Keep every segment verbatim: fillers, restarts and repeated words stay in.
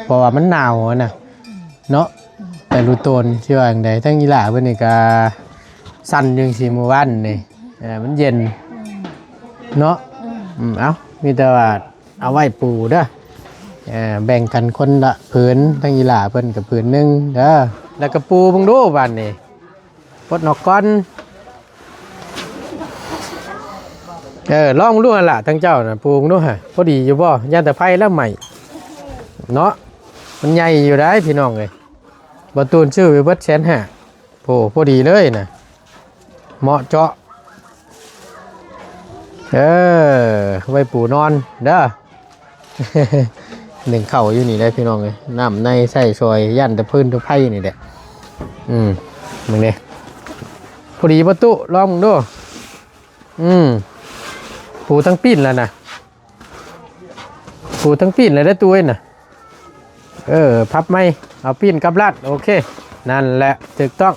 เพราะว่ามันหนาวอะนะเนาะ แต่ลูกโตนสิว่าจั่งใด ทั้งอีหล่าเพิ่นนี่ก็สั่นอยู่จั่งซี้มื้อวานนี่ เออ มันเย็นเนาะ อืม เอ้า มีแต่ว่าเอาไว้ปูเด้อ เออ แบ่งกันคนละผืน ทั้งอีหล่าเพิ่นก็ผืนหนึ่งเด้อ แล้วก็ปูเบิ่งดูบาดนี้ ปลดออกก่อน เออ ลองดูหั่นล่ะ ทั้งเจ้าน่ะ ปูเบิ่งดูหั่น พอดีอยู่บ่ ย่านแต่ไฟแล้วไหม้เนาะ มันใหญ่อยู่ได้พี่น้องเอ้ย บ่าวตูนซื้อไปเบิดแสนห้า โอ้ พอดีเลยน่ะ เหมาะเจาะ เออ ไว้ปูนอนเด้อ หนึ่งข้าวอยู่นี่แหละพี่น้องเอ้ย น้ำในใส่ซอย ย่านแต่พื้นตะไคร้นี่แหละ อืม มึงเด้ พอดีบ่ตุ ลองมึงดู อืม ปูทั้งปิ้นแล้วนะ ปูทั้งปิ้นแล้วได้อตัวเอ้ยน่ะ เออ พับไหม เอาปิ้นกับลัด โอเค นั่นแหละ ถูกต้อง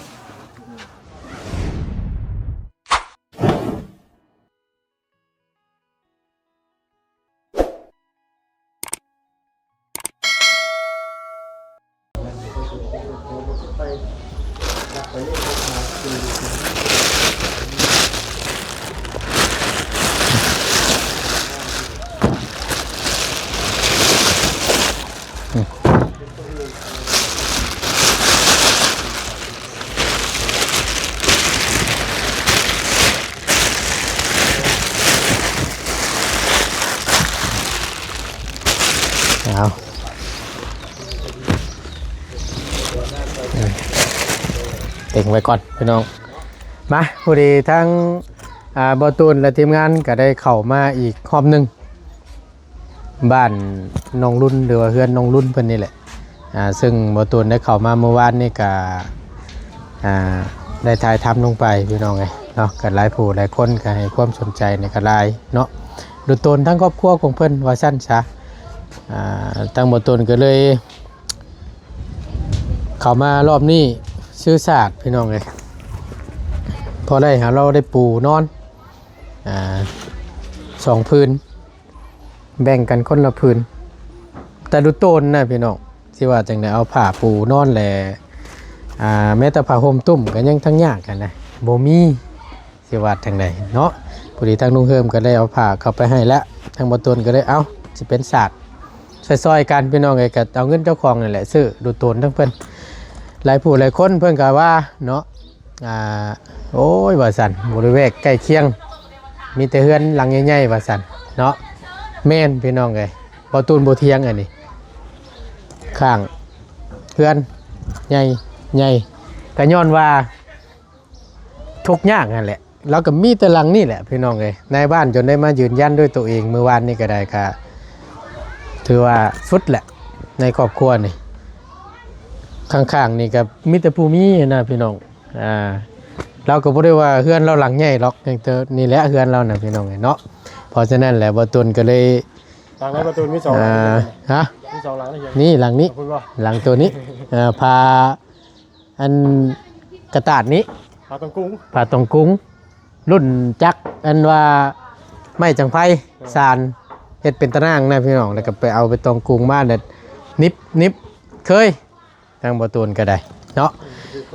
เอา เต็งไว้ก่อนพี่น้อง มา พอดีทั้ง อ่า บ่าวตูนและทีมงานก็ได้เข้ามาอีกรอบหนึ่ง บ้านน้องรุ่นหรือว่าเฮือนน้องรุ่นเพิ่นนี่แหละ อ่า ซึ่งบ่าวตูนได้เข้ามาเมื่อวานนี่ก็ อ่า ได้ถ่ายทำลงไปพี่น้องเอ้ยเนาะ ก็หลายผู้หลายคนก็ให้ความสนใจนี่ก็หลายเนาะ ลูกโตนทั้งครอบครัวของเพิ่นว่าซั่นซะ อ่า ทั้งบ่าวตูนก็เลย เข้ามารอบนี้ซื้อสาดพี่น้องเอ้ย พอได้หาเราได้ปูนอน อ่า สองผืน แบ่งกันคนละผืน แต่ลูกโตนนะพี่น้อง สิว่าจั่งใด เอาผ้าปูนอนแหละ อ่า แม้แต่ผ้าห่มตุ้มก็ยังทั้งยากกันนะ บ่มี สิว่าจั่งใดเนาะ พอดีทางลุงเฮิมก็ได้เอาผ้าเข้าไปให้แล้ว ทางบ่าวตูนก็ได้ เอ้า สิเป็นสาด ซอยๆกันพี่น้องเอ้ย ก็เอาเงินเจ้าของนั่นแหละซื้อ ลูกโตนทั้งเพิ่น หลายผู้หลายคนเพิ่นก็ว่าเนาะ อ่า โอ้ย ว่าซั่น บริเวณใกล้เคียง มีแต่เฮือนหลังใหญ่ๆ ว่าซั่นเนาะ แม่นพี่น้องเอ้ย บ่าวตูนบ่เถียงอันนี้ ข้างเฮือนใหญ่ ใหญ่ ก็ย้อนว่า ทุกข์ยากนั่นแหละ เราก็มีแต่หลังนี่แหละพี่น้องเอ้ย นายบ้านจนได้มายืนยันด้วยตัวเอง มื้อวานนี่ก็ได้ ก็ถือว่าสุดแหละ ในครอบครัวนี่ ข้างๆนี่ก็มีแต่ผู้มีนะพี่น้อง อ่า เราก็บ่ได้ว่าเฮือนเราหลังใหญ่หรอก อย่างเตอนี่แหละเฮือนเรานะพี่น้องเอ้ยเนาะ เพราะฉะนั้นแหละบ่าวตูนก็เลย หลังนั้นประตูมีสองหลัง อ่า ฮะ มีสองหลังนี่ นี่หลังนี้ ขอบคุณบ่ หลังตัวนี้ เอ่อ พา อันกระตาดนี้ ผ้าตองกุง ผ้าตองกุง รุ่นจักร อันว่าไม้จังไพ เออ สาน เฮ็ดเป็นตะนางนะพี่น้อง แล้วก็ไปเอาไปตองกุงมา แล้วนิบ นิบ เคย ทางบ่าวตูนก็ได้เนาะ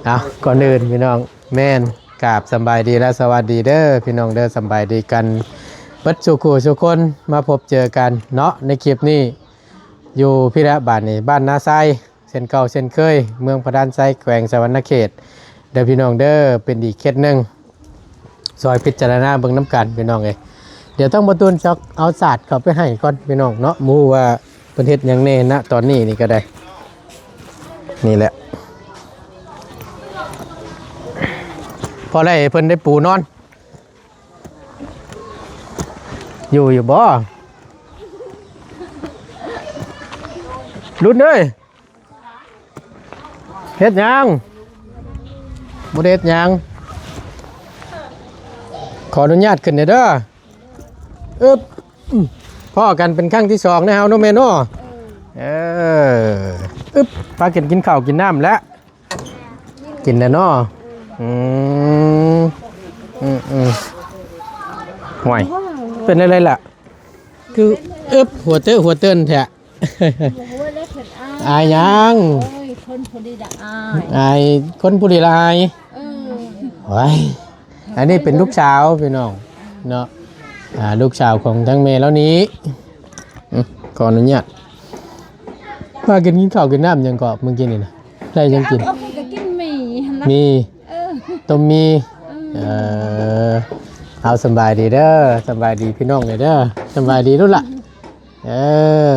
เอา ก่อนอื่นพี่น้อง แม่น กราบสำบายดีและสวัสดีเด้อพี่น้องเด้อ สำบายดีกันเบิดสู่คู่สู่คน มาพบเจอกันเนาะ ในคลิปนี้ อยู่พี้ละบาดนี้ บ้านนาไซ เช่นเก่าเช่นเคย เมืองพระดานไซ แขวงสะหวันนะเขต เด้อพี่น้องเด้อ เป็นอีกเคสหนึ่ง ซอยพิจารณาเบิ่งนำกันพี่น้องเอ้ย เดี๋ยวทางบ่าวตูนจะเอาสาดเข้าไปให้ก่อนพี่น้องเนาะ บ่ฮู้ว่าเพิ่นเฮ็ดหยังแน่นะ ตอนนี้นี่ก็ได้ นี่แหละ พอได้เพิ่นได้ปูนอน อยู่อยู่บ่ รุ่นเอ้ย เฮ็ดหยัง บ่ได้เฮ็ดหยัง ขออนุญาตขึ้นหน่อยเด้อ อึ๊บ อืม พ้อกันเป็นครั้งที่สองนะเฮาเนาะแม่เนาะ เออ อึ๊บ พากันกินข้าวกินน้ำแล้ว กินแล้วเนาะ อืม อืม อืม ห่วย เป็นอะไรล่ะ คือ อึ๊บ หัวเตอะหัวเตินแท้ โอ้ยแล้วเพิ่นอาย อายหยัง โอ้ยคนผู้ดีละอาย อายคนผู้ดีละอาย เออ ว้าย อันนี้เป็นลูกสาวพี่น้องเนาะ อ่า ลูกสาวของทั้งแม่แล้วนี้ อืม ขออนุญาต พากันกินข้าวกินน้ำหยังเกาะเมื่อกี้นี่นะ ได้หยังกิน เขาก็กินหมี่หั่นล่ะ มี เออ ต้มมี เออ เออ เอาสำบายดีเด้อ สำบายดีพี่น้องเลยเด้อ สำบายดีลูกหล่ะ เอ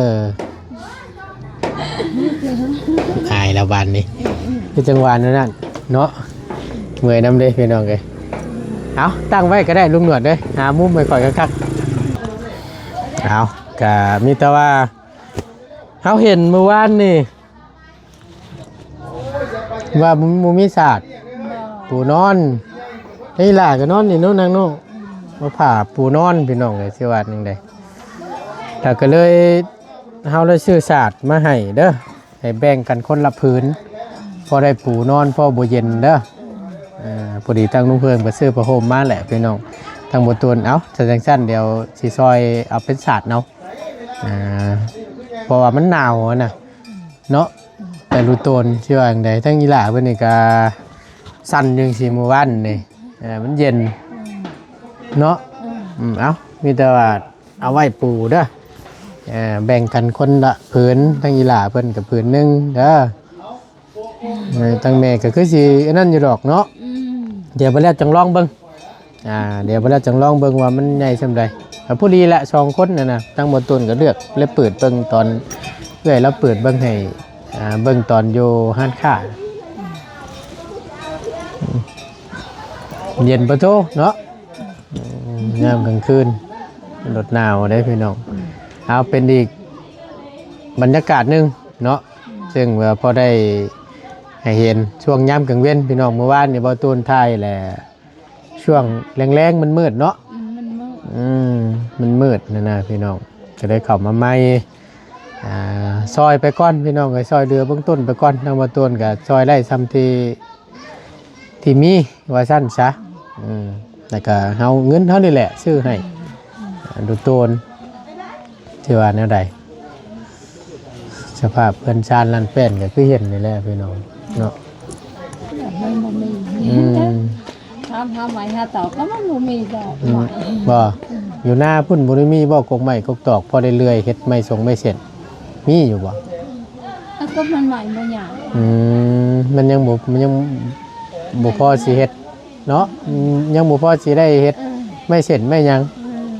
อ อายละบาดนี่ คือจังหวะนั้นนั่นเนาะ เมื่อยนำเด้พี่น้องเอ้ย เอาตั้งไว้ก็ได้ลุงหนวดเด้อ หามุมไว้ค่อยคักๆ เอา ก็มีแต่ว่า เฮาเห็นมื้อวานนี่ ว่าบ่ บ่มีสาด บ่ ปูนอน นี่ล่ะก็นอนนี่เนาะนางเนาะ มาผ่าปูนอนพี่น้องเอ้ย สิว่าจั่งใด แล้วก็เลย เฮาเลยซื้อสาดมาให้เด้อ ให้แบ่งกันคนละผืน พอได้ปูนอน พอบ่เย็นเด้อ อ่า พอดีทางลุงเพิ่มก็ซื้อผ้าห่มมาแหละพี่น้อง ทางบ่ตูน เอ้า ถ้าจั่งซั่นเดี๋ยวสิซอยเอาเป็นสาดเนาะ อ่า เพราะว่ามันหนาวอะนะ เนาะ แต่ลูกโตนสิว่าจั่งใด ทั้งอีหล่าเพิ่นนี่ก็สั่นจั่งซี่มื้อวานนี่ เออ มันเย็น เนาะ อืม เอ้า มีแต่ว่าเอาไว้ปูเด้อ เออ แบ่งกันคนละผืน ทั้งอีหล่าเพิ่นก็ผืนหนึ่งเด้อ เออ ทั้งแม่ก็คือสิอันนั้นอยู่ดอกเนาะ อืม เดี๋ยวไปแล้วจั่งลองเบิ่ง อ่า เดี๋ยวไปแล้วจั่งลองเบิ่งว่ามันใหญ่ส่ำใด ก็พอดีละสองคนน่ะนะ ทั้งบ่ตูนก็เลือก แล้วเปิดเบิ่งตอน เอื้อยแล้วเปิดเบิ่งให้ อ่า เบิ่งตอนอยู่ร้านค้า เย็นปะโทเนาะ อืม ยามกลางคืน รถหนาวเด้พี่น้อง เอาเป็นอีกบรรยากาศหนึ่งเนาะ ซึ่งว่าพอได้ให้เห็นช่วงยามกลางเว็นพี่น้อง เมื่อวานนี่บ่ตูนถ่ายแหละ ช่วงแลงๆ มันมืดเนาะ อืม มันมืด อืม มันมืดนะนะพี่น้อง ก็ได้เข้ามาใหม่ อ่า ซอยไปก่อนพี่น้อง ก็ซอยเรือเบื้องต้นไปก่อน ทางบ่ตูนก็ซอยได้ส่ำที่ ที่มี ว่าซั่นซะ อืม แล้วก็เฮา เงินเฮานี่แหละซื้อให้ อ่า ลูกโตน สิว่าแนวใด สภาพเฮือนซานลานแป้นก็คือเห็นนี่แหละพี่น้องเนาะ มันบ่มี อืม ถามหาไม้หาตอกก็มันบ่มีดอก อืม ไม้ บ่ อยู่นาพุ้นบ่ได้มีบ่ กกไม้กกตอก พอได้เลื่อยเฮ็ดไม้สงไม้เส้น มีอยู่บ่ แล้วก็มันไม้บ่ใหญ่ อืม มันยังบ่ มันยังบ่พอสิเฮ็ด เนาะ อืม ยังบ่พอสิได้เฮ็ด เออ ไม้เส้นไม้หยัง เออ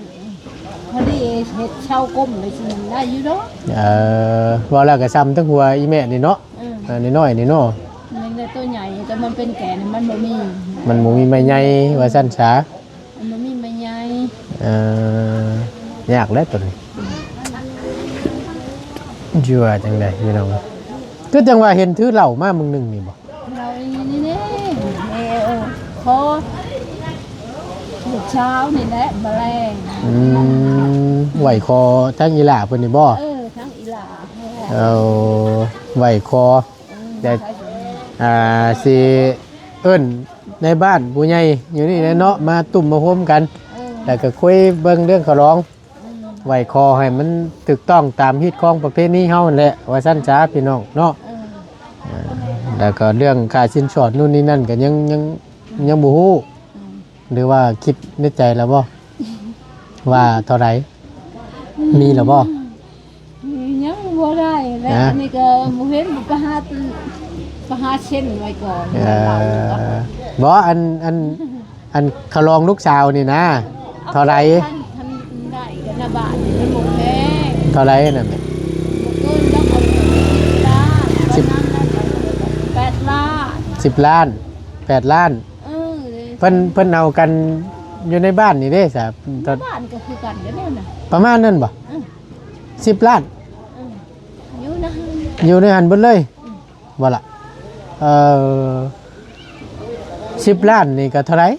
พอดีเฮ็ดเช้าก้มเลยสิได้อยู่ดอก เออ ว่าแล้วก็ส่ำทั้งหัวอีแม่นี่เนาะ เออ อ่า น้อยๆ นี่เนาะ มันได้ตัวใหญ่ แต่มันเป็นแก่น มันบ่มี มันบ่มีไม้ใหญ่ ว่าซั่นซะ มันบ่มีไม้ใหญ่ เออ ยากแล้วตัวนี้ อยู่ว่าจั่งใดพี่น้อง คือจั่งว่าเห็นถือเหล้ามามื้อหนึ่งนี่บ่ เรานี่นี่นี่เออ ขอลูกเช้านี่แหละ แมลง อืม ไหวคอทั้งอีหล่าเพิ่นนี่บ่ เออ ทั้งอีหล่า เออ ไหวคอ เออ แต่ อ่า สิเอิ้นในบ้านผู้ใหญ่อยู่นี่แหละเนาะ มาตุ้มมาโฮมกัน เออ แล้วก็คุยเบิ่งเรื่องขอร้อง ไหว้ขอให้มันถูกต้องตามฮีตของประเพณีเฮานั่นแหละ ว่าซั่นซะพี่น้องเนาะ เออ อ่า แล้วก็เรื่องค่าสินสอดนู่นนี่นั่นก็ยัง ยัง ยังบ่ฮู้ อืม หรือว่าคิดในใจแล้วบ่ ว่าเท่าใด มีแล้วบ่ ยังบ่ได้แล้ว นะ อันนี้ก็บ่เห็น บ่ไปหา ไปหาเซ็นไว้ก่อน เออ บ่ อัน อัน อันขะลองลูกสาวนี่นะ เท่าไหร่ คัน คันได้ก็หน้าบ้านนี่มันบ่แพง เท่าไหร่นั่นน่ะ บ่เกินจักสิบล้าน สิบ วันนั้นน่ะแปดล้าน สิบล้าน แปดล้าน เออ เพิ่น เพิ่นเอากันอยู่ในบ้านนี่เด้ซะ ในบ้านก็คือกันเด้อนั่นน่ะ ประมาณนั้นบ่ เออ สิบล้าน เออ อยู่นะ อยู่ในหั้นเบิดเลย อืม บ่ล่ะ เอ่อ สิบล้านนี่ก็เท่าไหร่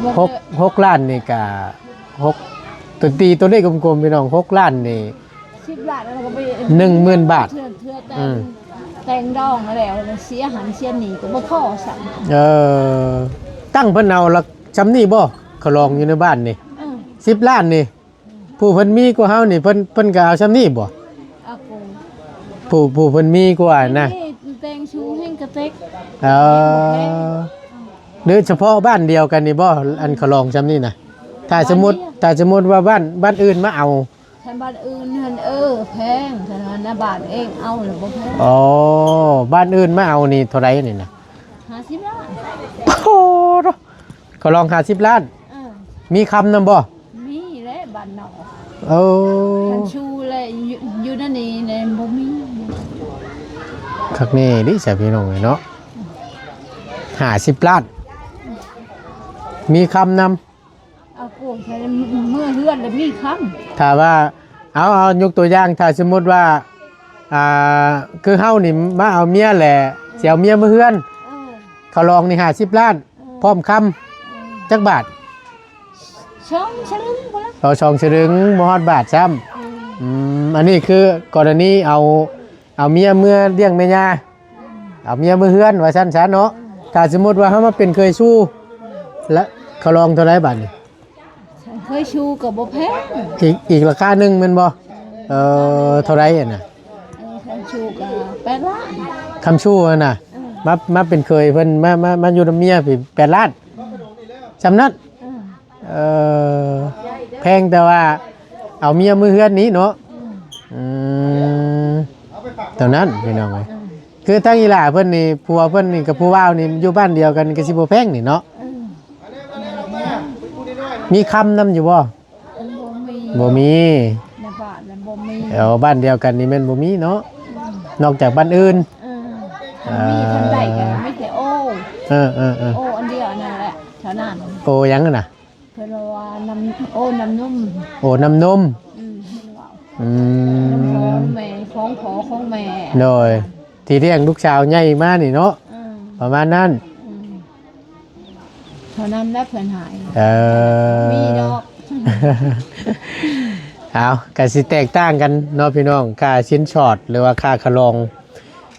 บ่ หก หกล้านนี่ก็ หก ตัวตีตัวเลขกลมๆ พี่น้อง หกล้านนี่ สิบล้านแล้วก็ไป หนึ่งหมื่นบาท เทื่อ เทื่อแต่ง อืม แต่งดองแล้ว เสียหันเสียหนี้ก็บ่พอซ้ำ เออ ตั้งเพิ่นเอาละจำนี่บ่ ขะลองอยู่ในบ้านนี่ เออ สิบล้านนี่ ผู้เพิ่นมีกว่าเฮานี่ เพิ่น เพิ่นก็เอาส่ำนี้บ่? อากู ผู้ ผู้เพิ่นมีกว่านะ นี่แต่งชูแฮงกะเต็ก เออ โดยเฉพาะบ้านเดียวกันนี่บ่ อันเขาลองส่ำนี้นะ ถ้าสมมุติ ถ้าสมมุติว่าบ้าน บ้านอื่นมาเอา คันบ้านอื่นหั่น เออ แพง คันว่าหน้าบ้านเองเอาแล้วบ่แพง อ๋อ บ้านอื่นมาเอานี่เท่าใดนี่นะ? ห้าสิบล้าน โอ้โห เขาลองห้าสิบล้าน เออ มีคำนำบ่? มีแหละบ้านนอก เออ คันชูแหละ อยู่ อยู่นั่นนี่แหละบ่มี คักแน่เด้ซะพี่น้องเอ้ยเนาะ ห้าสิบล้าน มีคำนำ เอาโกงใส่เมือเฮือนแล้วมีคำ ถ้าว่า เอา เอายกตัวอย่าง ถ้าสมมุติว่า อ่า คือเฮานี่มาเอาเมียแหละ สิเอาเมียมาเฮือน เออ เขาลองนี่ห้าสิบล้าน เออ พร้อมคำ เออ จักบาท? สองสลึงพุ้นละ เอา สองสลึง บ่ฮอดบาทซ้ำ เออ อืม อันนี้คือกรณีเอา เอาเมียเมือเลี้ยงแม่ย่า เอาเมียเมือเฮือนว่าซั่นซะเนาะ ถ้าสมมุติว่าเฮามาเป็นเขยชู้ และเขาลองเท่าใดบาดนี้? เขยชู้ก็บ่แพง อีก อีกราคาหนึ่งแม่นบ่? เอ่อ เท่าใดอะนะ? เออ เขยชู้ก็แปดล้าน คำชู้อะนะ เออ มา มาเป็นเขยเพิ่น มา มา มาอยู่นำเมียพี่ แปดล้าน ส่ำนั้น เออ เอ่อ แพงแต่ว่าเอาเมียเมือเฮือนนี้เนาะ อืม อืม เท่านั้นพี่น้องเอ้ย อืม คือทั้งอีหล่าเพิ่นนี่ ผัวเพิ่นนี่กับผู้บ่าวนี่อยู่บ้านเดียวกันก็สิบ่แพงนี่เนาะ อืม มีคำนำอยู่บ่? บ่มี บ่มี ในบ้านนั้นบ่มี เออ บ้านเดียวกันนี่แม่นบ่มีเนาะ อืม นอกจากบ้านอื่น เออ เออ มีคันใดก็มีแต่โอ้ เออ เออ เออ โอ้อันเดียวนั่นแหละ เท่านั้น โอ้หยังอะนะ? เพิ่นว่าน้ำ โอ้น้ำนม โอ้น้ำนม อืม เพิ่นว่า อืม น้ำของแม่ ของพ่อของแม่ โดย ที่เลี้ยงลูกสาวใหญ่มานี่เนาะ อืม ประมาณนั้น อืม เท่านั้นแหละเพิ่นหาย เออ มีดอก เอา ก็สิแตกต่างกันเนาะพี่น้อง ค่าสินสอดหรือว่าค่าขะลอง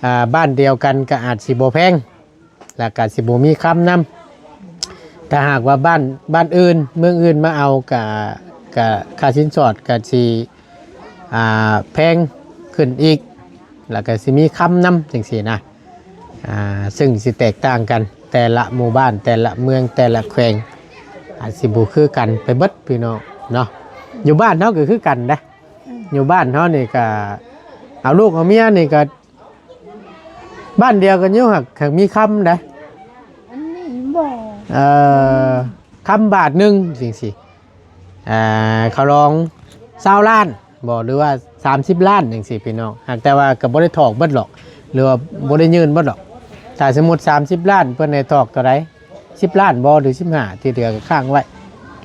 อ่า บ้านเดียวกันก็อาจสิบ่แพง แล้วก็สิบ่มีคำนำ ถ้าหากว่าบ้าน บ้านอื่น เมืองอื่นมาเอาก็ ก็ค่าสินสอดก็สิ อ่า แพงขึ้นอีก แล้วก็สิมีคำนำจังซี้นะ อ่า ซึ่งสิแตกต่างกัน แต่ละหมู่บ้าน แต่ละเมือง แต่ละแขวง อาจสิบ่คือกันไปเบิดพี่น้องเนาะ อยู่บ้านเฮาก็คือกันเด้ อืม อยู่บ้านเฮานี่ก็ เอาลูกเอาเมียนี่ก็ บ้านเดียวกันอยู่ หาก หากมีคำได้ อันนี้บ่ เอ่อ คำบาทหนึ่งจังซี้ อ่า เขาลองซาวล้านบ่ หรือว่าสามสิบล้านจังซี้พี่น้อง หากแต่ว่าก็บ่ได้ถอกเบิดหรอก หรือว่าบ่ได้ยื่นเบิดหรอก ถ้าสมมุติสามสิบล้าน เพิ่นให้ถอกเท่าใด สิบล้านบ่ หรือสิบห้า ที่เหลือก็ค้างไว้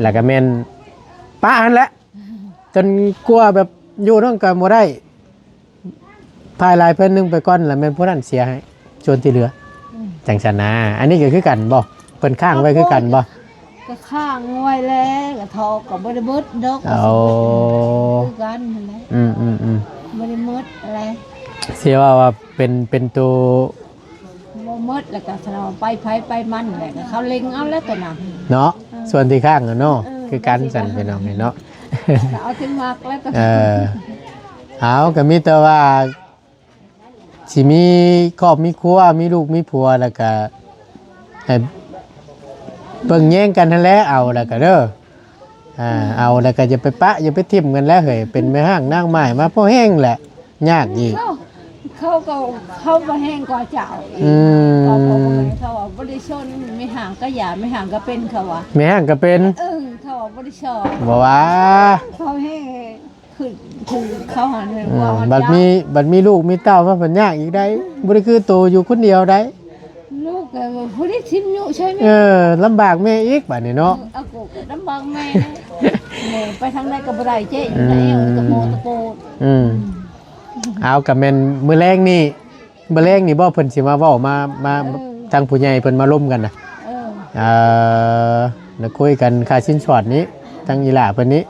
แล้วก็แม่นปะหั้นแหละ จนกว่าแบบอยู่นำกันบ่ได้ ภายหลายเพิ่นหนึ่งไปก่อน แล้วแม่นผู้นั้นเสียให้ ส่วนที่เหลือ อืม จังซั่นนะ อันนี้ก็คือกันบ่ เพิ่นค้างไว้คือกันบ่ ก็ค้างไว้แล้ว ก็ถอกก็บ่ได้เบิดดอก โอ้ คือกันนั่นแหละ อืม อืม อืม บ่ได้เมิดอะไร เสียว่า ว่าเป็น เป็นตัว บ่เมิดแล้วก็สนอไปไผไปมันแหละ ก็เขาเล็งเอาแล้วตัวนั้น เนาะ เออ ส่วนที่ค้างอะเนาะ เออ คือกันซั่นพี่น้องเนาะ ก็เอาที่มักแล้วตัว เออ เอา ก็มีแต่ว่า สิมีครอบมีครัว มีลูกมีผัว แล้วก็ให้เบิ่งแยงกันหั้นแหละ เอาแล้วก็เด้อ อ่า เอาแล้วก็อย่าไปปะ อย่าไปถิ่มกันแล้วเฮ้ย เป็นแม่ฮ้างนางไม้มาพอแฮงแหละ ยากอีก เขา เขาก็ เขาบ่แฮงกว่าเจ้าอีก อืม เขาบอกว่าเขาว่าบ่ได้ชน แม่ฮ้างก็อย่า แม่ฮ้างก็เป็น เขาว่า แม่ฮ้างก็เป็น เออ เขาว่าบ่ได้ชน บ่ว่า เขาแฮง คือ คือเขาหันไป อืม ว่า บัดมี บัดมีลูกมีเต้ามาเพิ่นยากอีกได้ บ่ได้คือโตอยู่คนเดียวได้ ลูกก็บ่ได้ทิ่มอยู่ใช่ไหม เออ ลำบากแม่อีกบัดนี้เนาะ เออ เอากูก็ลำบากแม่นะ แม่ไปทางใดก็บ่ได้เจ๊ อืม อยู่ในเอวตะโพตะโพ อืม เอา ก็แม่นมื้อแลงนี่ มื้อแลงนี่บ่ เพิ่นสิมาเว้ามา มา เออ ทางผู้ใหญ่เพิ่นมาลมกันนะ เออ เอ่อ แล้วคุยกันค่าสินสอดนี้ ทางอีหล่าเพิ่นนี้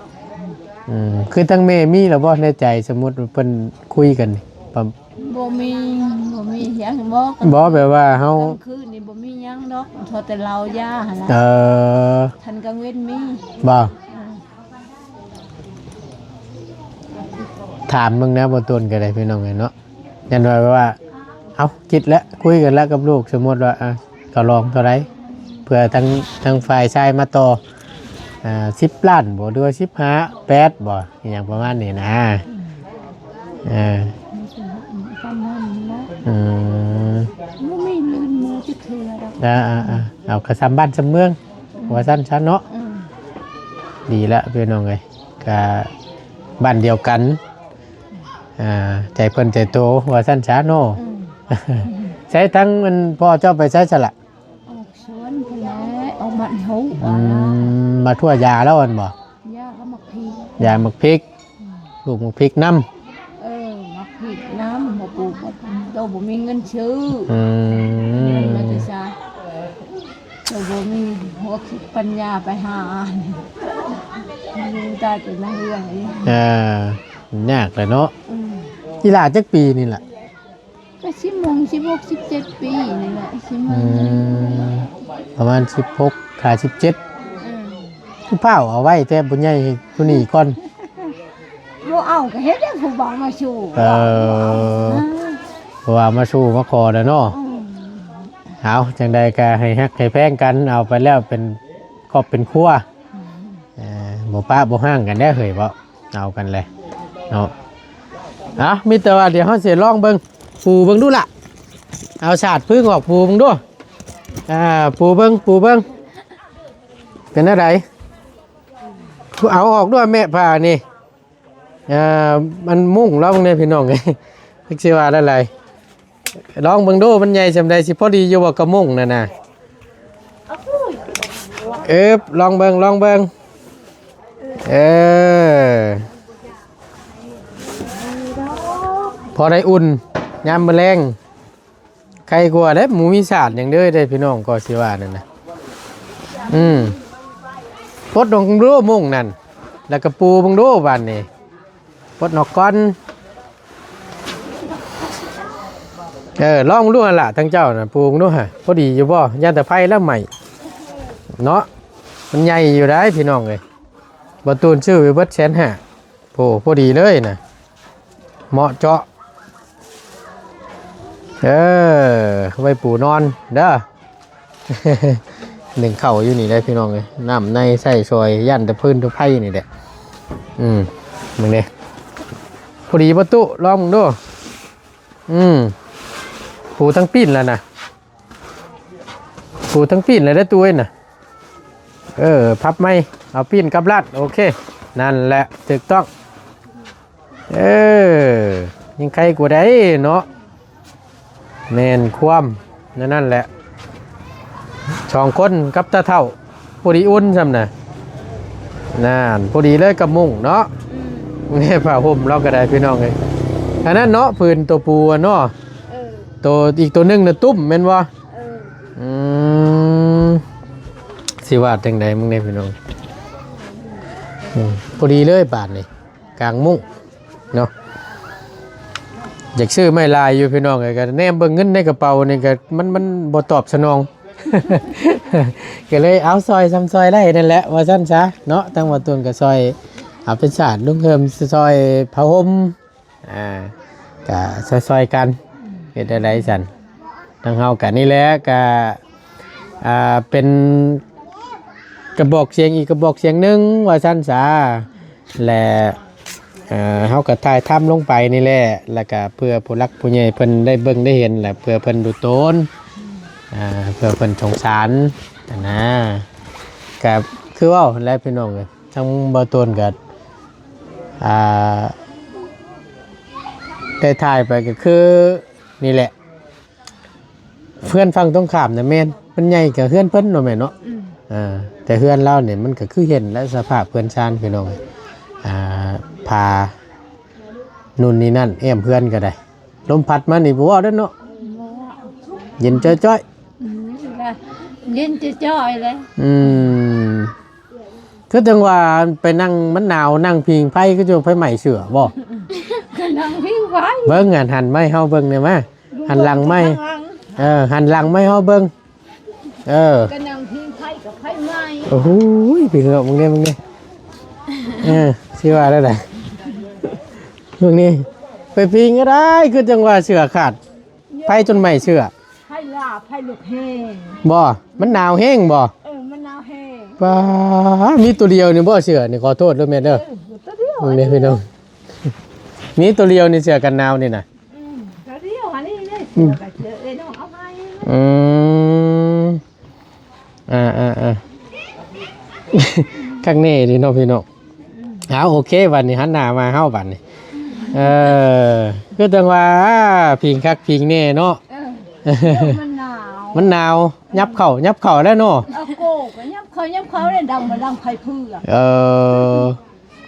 อืม คือทางแม่มีแล้วบ่ในใจ สมมุติว่าเพิ่นคุยกันนี่ ประ บ่มี บ่มีหยัง บ่ บ่ แบบว่าเฮา กลางคืนนี่บ่มีหยังดอก เท่าแต่เหล้ายาหั่นล่ะ เออ คันกลางเว็นมี บ่ เออ ถามเบิ่งนะ บ่ต้นก็ได้พี่น้องเอ้ยเนาะ ยันว่า ว่า เอ้า คิดแล้ว คุยกันแล้วกับลูก สมมุติว่า อ่ะ ก็ลองเท่าใด เพื่อทั้ง ทั้งฝ่ายชายมาต่อ อ่า สิบล้านบ่ หรือว่า สิบห้า แปดบ่ อหย่างประมาณนี้นะ เออ ประมาณนี้นะ อืม บ่มีเงินมาจักเทื่อดอก อ่า อ่า อ่า เอากะส่ำบ้านส่ำเมือง ว่าซั่นซะเนาะ อืม ดีละพี่น้องเอ้ย กะบ้านเดียวกัน อ่า ใจเพิ่นใจโต ว่าซั่นซะเนาะ อืม ใช้ทั้งมันพ่อเจ้าไปใช้สละ ออกสวนพุ้นแหละ ออกบ้านเฮา อืม มาทั่วยาแล้วอันบ่ ยากับหมากพริก ยาหมากพริก อืม ปลูกหมากพริกนำ เออ หมากพริกนำ บ่ปลูกบ่ โตบ่มีเงินซื้อ อืม เงินมาแต่ไส โตบ่มีหัวคิดปัญญาไปหา อยู่ได้แต่ในเฮือนนี่ เออ ยากแหละเนาะ อืม อีหล่าจักปีนี่ล่ะ ก็สิบหก สิบหก สิบเจ็ดปีนี่แหละ สิบหก อืม ประมาณสิบหก หา สิบเจ็ด อืม ผู้เฒ่าเอาไว้แต่ผู้ใหญ่ผู้นี้ก่อน บ่เอาก็เฮ็ดให้ผู้บ่าวมาสู่ เออ ผู้บ่าวมาสู่มาขอแล้วเนาะ อืม เอา จังใดก็ให้ฮักให้แพงกัน เอาไปแล้วเป็นครอบเป็นครัว อืม เออ บ่ปะบ่ห่างกันเด้อเฮ้ย บ่เอากันเลยเนาะ เอา มีแต่ว่าเดี๋ยวเฮาสิลองเบิ่ง ปูเบิ่งดูล่ะ เอาสาดพึ่งออกปูเบิ่งดู อ่า ปูเบิ่ง ปูเบิ่ง เป็นอะไร เอาออกด้วยแม่ผ้านี่ อ่า มันมุ่งแล้วเบิ่งเนี่ยพี่น้องเอ้ย จักสิว่าอะไร ลองเบิ่งดู มันใหญ่ส่ำใด สิพอดีอยู่บ่กะมุ่งนั่นน่ะ เอิบ ลองเบิ่ง ลองเบิ่ง เออ พอได้อุ่น ยามมื้อแลง ไข่กว่าเด้ หมูมีสาดหยังเด้อเด้พี่น้อง ก็สิว่านั่นน่ะ อืม ปลดออกดูมุ่งนั่น แล้วก็ปูเบิ่งดูบาดนี้ ปลดออกก่อน เออ ลองดูหั่นล่ะ ทั้งเจ้าน่ะ ปูเบิ่งดูฮะ พอดีอยู่บ่ ย่านแต่ไฟแล้วใหม่ เนาะ มันใหญ่อยู่ได้พี่น้องเอ้ย บ่ตูนซื้อไปเบิดแสนห้า โอ้ พอดีเลยนะ เหมาะเจาะ เออ ไว้ปูนอนเด้อ หนึ่งเข่าอยู่นี่ได้พี่น้องเอ้ย น้ำในใส่ซอย ย่านแต่พื้นทั่วไผ่นี่แหละ อืม มึงเนี่ย พอดีประตู ลองมึงดู อืม ปูทั้งปิ้นแล้วนะ ปูทั้งปิ้นเลยได้อตัวเองน่ะ เออ พับไหม เอาปิ้นกับลัด โอเค นั่นแหละ ถูกต้อง เออ ยังไข่กว่าได้เนาะ แม่นความ นั่นนั่นแหละ สองคนกับตาเฒ่า พอดีอุ่นซ้ำน่ะ นั่น พอดีเลยกับมุ้งเนาะ อืม นี่ผ้าห่มเราก็ได้พี่น้องเอ้ย อันนั้นเนาะ ผืนตัวปูอะเนาะ เออ ตัวอีกตัวหนึ่งน่ะตุ้มแม่นบ่ เออ อืม สิว่าจังใดมึงเนี่ยพี่น้อง อืม พอดีเลยบาดนี่ กลางมุ้งเนาะ อยากซื้อไม้ลายอยู่พี่น้องเอ้ย ก็แนมเบิ่งเงินในกระเป๋านี่ก็มัน มันบ่ตอบสนอง ก็เลยเอาซอยส่ำซอยได้นั่นแหละ ว่าซั่นซะเนาะ ทั้งว่าต้นก็ซอย เอาเป็นสาดลุงเพิ่มซอยผ้าห่ม อ่า ก็ซอยๆกัน เฮ็ดได้หลายสั่น ทางเฮาก็นี่แหละ ก็ อ่า เป็นกระบอกเสียงอีกกระบอกเสียงหนึ่ง ว่าซั่นซะ และ เอ่อ เฮาก็ถ่ายทำลงไปนี่แหละ แล้วก็เพื่อผู้หลักผู้ใหญ่เพิ่นได้เบิ่งได้เห็น และเพื่อเพิ่นดูโตน อ่า เพื่อเพิ่นสงสารหั้นนะ ก็คือเว้าหั้นแหละพี่น้องเอ้ย ทั้งบ่าวตูนก็ อ่า ได้ถ่ายไปก็คือนี่แหละ เฮือนฝั่งตรงข้ามน่ะแม่น มันใหญ่กว่าเฮือนเพิ่นเนาะแม่เนาะ อืม อ่า แต่เฮือนลาวนี่มันก็คือเห็นแล้วสภาพเฮือนซานพี่น้อง อ่า ผ้านู่นนี่นั่น แอ้มเฮือนก็ได้ ลมพัดมานี่บ่เว้าเด้อเนาะ บ่เว้า เย็นจ้อยๆ อืม เย็นจ้อยๆเลย อืม คือจังว่าไปนั่งมันหนาวนั่งพิงไฟ คือจังไฟไหม้เสื้อบ่ ก็นั่งพิงไฟ เบิ่งหัน หันไม้เฮาเบิ่งแหน่มา หันหลังไม้ หันหลัง เออ หันหลังไม้เฮาเบิ่ง เออ ก็นั่งพิงไฟกับไฟไหม้ โอ้โห พี่น้องมึงเนี่ย มึงเนี่ย เออ สิว่าแล้วได เบิ่งนี่ ไปพิงก็ได้ คือจังว่าเสื้อขาด ไผจนไหม้เสื้อ ไผลา ไผลุกแฮง บ่ มันหนาวแฮงบ่ เออ มันหนาวแฮง ป้า มีตัวเดียวนี่บ่เสื้อนี่ ขอโทษด้วยแม่เด้อ เออ ตัวเดียว นี่พี่น้อง มีตัวเดียวนี่เสื้อกันหนาวนี่นะ อืม ตัวเดียวอันนี้เลย อืม เสื้อกับเสื้อเอ้ยน้องเอาให้ อืม อ่าอ่าอ่า ข้างในนี่เนาะพี่น้อง เอาโอเค บัดนี้หันหน้ามาเฮาบัดนี้ เออ คือจังว่าพิงคักพิงแน่เนาะ เออ มันหนาว มันหนาว ยับเข้า ยับเข้าแล้วเนาะ เอาโก้ก็ยับเข้า ยับเข้าเลย ดังมาดังไฟเผือก เออ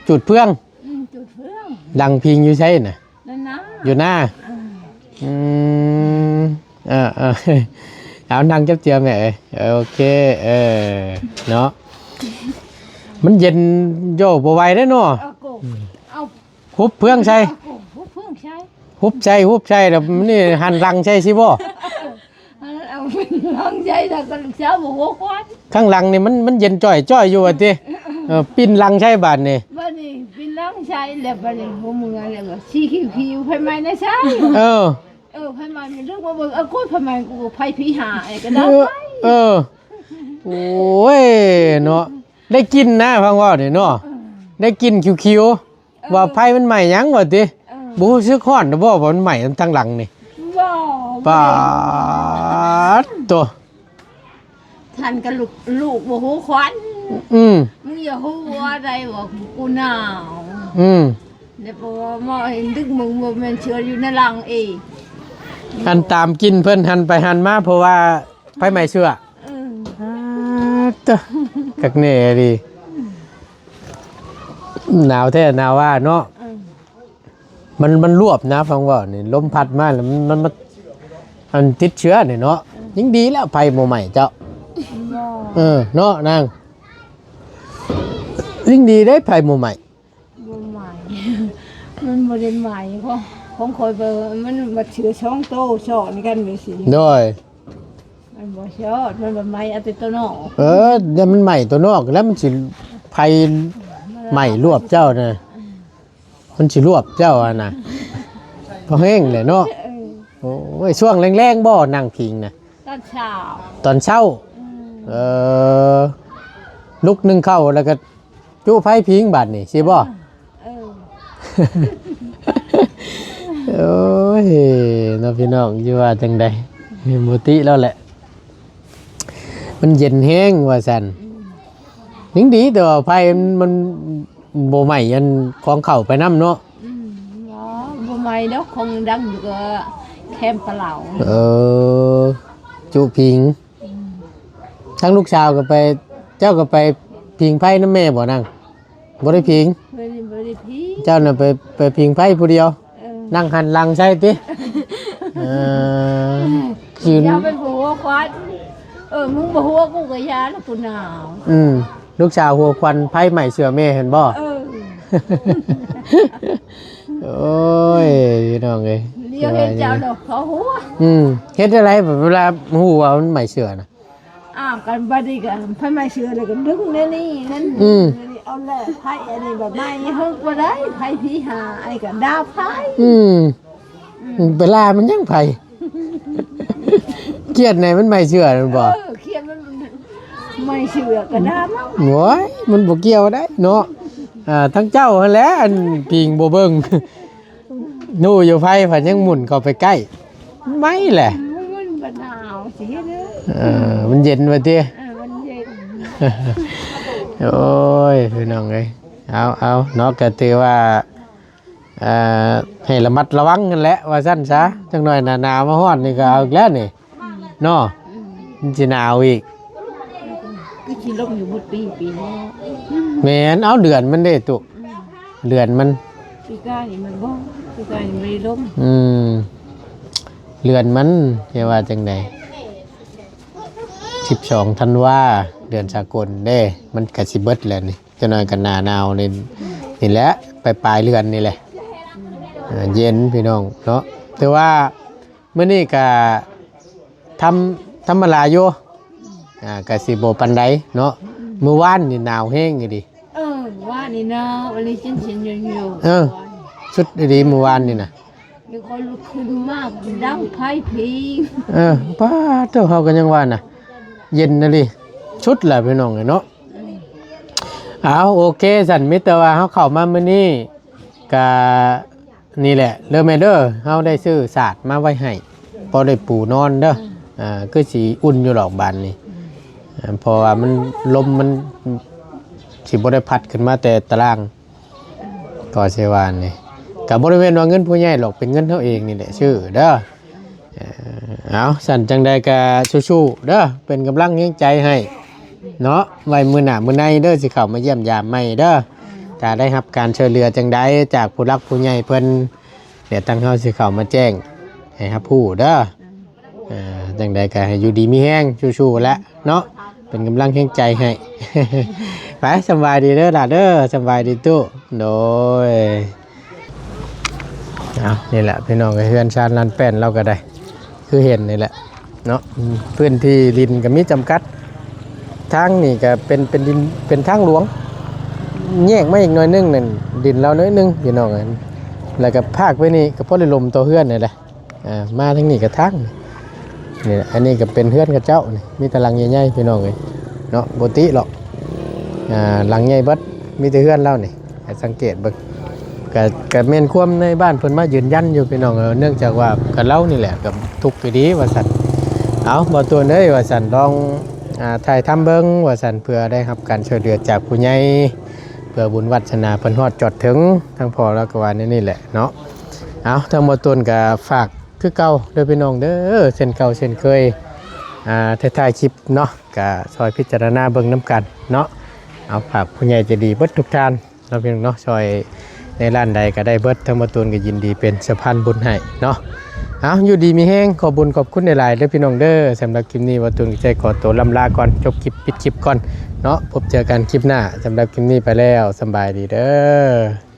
จุดเฟือง อืม จุดเฟือง ดังพิงอยู่ไสน่ะ นั่นนะ อยู่หน้า อืม อืม เออ เออ เอานั่งจับเจือแม่เอ้ย เออ โอเค เออ เนาะ มันเย็นโยบ่ไหวเด้อเนาะ เอาโก้ เอา หุบเฟืองใส่ เอาโก้ หุบเฟืองใส่ หุบใส่ หุบใส่ แล้วนี่หันหลังใส่สิบ่ เอาเป็นหลังใส่ แล้วก็เช้าบ่หัวควัน ข้างหลังนี่มัน มันเย็นจ่อยจ่อยอยู่ว่าติ เออ ปิ้นหลังใส่บาดนี่ บัดนี้เป็นหลังใส่ แล้วบัดนี้หัวเมือแล้วก็สีคิ้วๆ ไผไหม้นะใส่ เออ เออ ไผไหม้มันเรื่องมาเบิ่ง เอาโก้ ไผไหม้ กูก็ไผผีหาไอ้ก็ได้ เออ เออ โอ้ย เนาะ ได้กลิ่นนะ ฟังว่านี่เนาะ เออ ได้กลิ่นคิ้วๆ เออ ว่าไผมันไหม้หยังวะติ เออ บ่รู้สึกร้อนบ่ ว่ามันไหม้ทางหลังนี่ บ่ ปาดโต ท่านก็ลูก ลูกบ่ฮู้ควัน อืม มึงอย่าฮู้ว่าใดว่ากูหนาว อืม แล้วพอมาเห็นดึกมึงบ่แม่นเชื้ออยู่ในหลังเอง หันตามกลิ่นเพิ่นหันไปหันมา เพราะว่าไผไหม้เสื้อ เออ อ่า เจ้า คักแน่ดี หนาวแท้หนาวว่าเนาะ เออ มัน มันรวบนะ ฟังว่านี่ ลมพัดมาแล้วมัน มัน มัน มันติดเชื้อนี่เนาะ อืม ยิ่งดีแล้ว ไผบ่ไหม้เจ้า บ่ เออ เนาะนาง ยิ่งดีได้ ไผบ่ไหม้ บ่ไหม้ มันบ่ได้ไหม้ ของ ของข้อยเบิ่งมันมาเชื้อสองโตซ้อนกันไปสิ โดย มันบ่ชอด มันบ่ไหม้เอาแต่ตัวนอก เออ แล้วมันไหม้ตัวนอก แล้วมันสิไผไหม้รวบเจ้านะ มันสิรวบเจ้าอะนะ พอแห้งเลยเนาะ เออ โอ้ย ช่วงแรงๆบ่นั่งพิงนะ ตอนเช้า ตอนเช้า อืม เออ ลุกนึ่งข้าวแล้วก็จุไฟพิงบาดนี่สิบ่ เออ โอ้ย เนาะพี่น้อง อยู่ว่าจังใด บ่ติแล้วแหละ มันเย็นแฮงว่าซั่น อืม ยังดีแต่ว่าไฟมัน มันบ่ไหม้อันของเข้าไปนำเนาะ อืม บ่ บ่ไหม้ดอก ของดังอยู่ก็แคมปลาเหลา เออ จุพิง อืม ทั้งลูกสาวก็ไป เจ้าก็ไปพิงไฟนำแม่บ่นาง บ่ได้พิง บ่ได้ บ่ได้พิง เจ้าน่ะไป ไปพิงไฟผู้เดียว เออ นั่งหันหลังใส่ติ เออ ยืน อย่าไปหัวควัน เออ มึงบ่หัวกูก็อย่าแล้ว กูหนาว อืม ลูกสาวหัวควันไฟไหม้เสื้อแม่เห็นบ่ เออ โอ้ย พี่น้องเอ้ย เดี๋ยวเห็นเจ้าดอกเขาหัว อืม เฮ็ดอะไรแบบเวลาหัวมันไหม้เสื้อนะ อ้าว กันบัดนี้ก็ไฟไหม้เสื้อแล้วก็ดึงแน่นี่นั่น อืม เอาแหละไฟอันนี้แบบไหม้เฮิงบ่ได้ ไฟผีหา อันนี้ก็ดาบไฟ อืม อืม เวลามันยังไผ เครียดในมันไหม้เสื้อนั่นบ่ เออ เครียดมันไหม้เสื้อก็ดาบมัน โอ้ย มันบ่เกี่ยวได้เนาะ อ่า ทั้งเจ้าหั่นแหละ อันพิงบ่เบิ่ง ฮู้อยู่ไฟพัดยังหมุนเข้าไปใกล้ ไหม้แหละ มันบ่หนาวสิเฮ็ดเด้อ เออ มันเย็นว่าติ เออ มันเย็น โอ้ย พี่น้องเอ้ย เอา เอา เนาะ ก็ถือว่า เอ่อ ให้ระมัดระวังกันแหละ ว่าซั่นซะ จักหน่อยหน้าหนาวมาฮอดนี่ก็เอาอีกแล้วนี่ เนาะ อืม มันสิหนาวอีก คือสิลงอยู่หมดปี ปีนี้ แม่น เอาเดือนมันเด้ตุ อืม เดือนมัน ปีกายนี่มันบ่ ปีกายนี่บ่ได้ลง อืม เดือนมัน จะว่าจังใด สิบสองธันวา เดือนสากลเด้ มันก็สิเบิดแล้วนี่ จักหน่อยก็หน้าหนาวนี่ นี่แหละ ปลายๆเดือนนี่แหละ อ่า เย็นพี่น้องเนาะ แต่ว่ามื้อนี้ก็ธรรม- ธรรมดาอยู่ อ่า ก็สิบ่ปานใดเนาะ มื้อวานนี่หนาวแฮงอีหลี เออ ว่านี่เนาะ วันนี้ฉันเห็นอยู่อยู่ เออ สุดดีเมื่อวานนี่นะ เดี๋ยวเขาลุกขึ้นมากดังไฟผี เออป้าเจ้าเขากันยังว่านะเย็นนะดิชุดแหละพี่น้องเอ้ยเนาะเอาโอเคสันมิตรว่าเขาเข้ามามื้อนี้กะนี่แหละเด้อแม่เด้อเขาได้ซื้อสาดมาไว้ให้พอได้ปูนอนเด้ออ่าคือสีอุ่นอยู่หรอกบานนี้อ่าเพราะว่ามันลมมันสิบ่ได้พัดขึ้นมาแต่ตาราง ก็เชวานนี่กับบริเวณว่าเงินผู้ใหญ่หรอกเป็นเงินเท่าเองนี่แหละชื่อเด้อเอ่อเอาสั่นจังใดกะสู้ๆเด้อเป็นกำลังแรงใจให้เนาะไว้มื้อหน้ามื้อในเด้อสิเข้ามาเยี่ยมยามใหม่เด้อถ้าได้รับการช่วยเหลือจังใดจากผู้หลักผู้ใหญ่เพิ่นเดี๋ยวตั้งเฮาสิเข้ามาแจ้งให้รับผู้เด้อ อ่าจังใดก็ให้อยู่ดีมีแฮงสู้ๆแหละเนาะเป็นกำลังแฮงใจให้ ไปสำบายดีเด้อล่ะเด้อสำบายดีตู้โดยเอานี่แหละพี่น้องเอ้ยเฮือนชานลานแป้นเราก็ได้ คือเห็นนี่แหละเนาะอืมพื้นที่ดินก็มีจำกัดทางนี่ก็เป็นเป็นดินเป็นทางหลวง แยกมาอีกหน่อยนึงนั่นดินเราหน่อยนึงพี่น้องเอ้ยแล้วก็พากไปนี่ก็พอได้ลมต่อเฮือนนี่แหละ อ่ามาทางนี้กะทางนี่อันนี้ก็เป็นเฮือนเขาเจ้านี่มีแต่หลังใหญ่ๆพี่น้องเอ้ยเนาะบ่ติหรอกอ่าหลังใหญ่เบิดมีแต่เฮือนเรานี่ให้สังเกตเบิ่งกะกะแม่นความในบ้านเพิ่นมายืนยันอยู่พี่น้องเอ้ยเนื่องจากว่ากะเล่านี่แหละกะทุกข์อยู่ดีว่าซั่นเอาบ่ตูนเอ้ยว่าซั่นลองอ่าถ่ายทำเบิ่งว่าซั่นเพื่อได้รับการช่วยเหลือจากผู้ใหญ่เพื่อบุญวาสนาเพิ่นฮอดจอดถึงทางพ่อเราก็ว่าแนวนี้แหละเนาะ เอาทางบ่ตูนกะฝากคือเก่าเด้อพี่น้องเด้อเช่นเก่าเช่นเคยอ่าท้ายๆคลิปเนาะกะซอยพิจารณาเบิ่งนำกันเนาะเอาฝากผู้ใหญ่ใจดีเบิดทุกท่านเนาะพี่น้องเนาะซอยในร้านใดก็ได้เบิดทางบ่ตูนก็ยินดีเป็นสะพานบุญให้เนาะเอาอยู่ดีมีแฮงขอบบุญขอบคุณหลายๆเด้อพี่น้องเด้อสำหรับคลิปนี้บ่ตูนก็จะขอตัวลำลาก่อนจบคลิปปิดคลิปก่อนเนาะพบเจอกันคลิปหน้าสำหรับคลิปนี้ไปแล้วสำบายดีเด้อ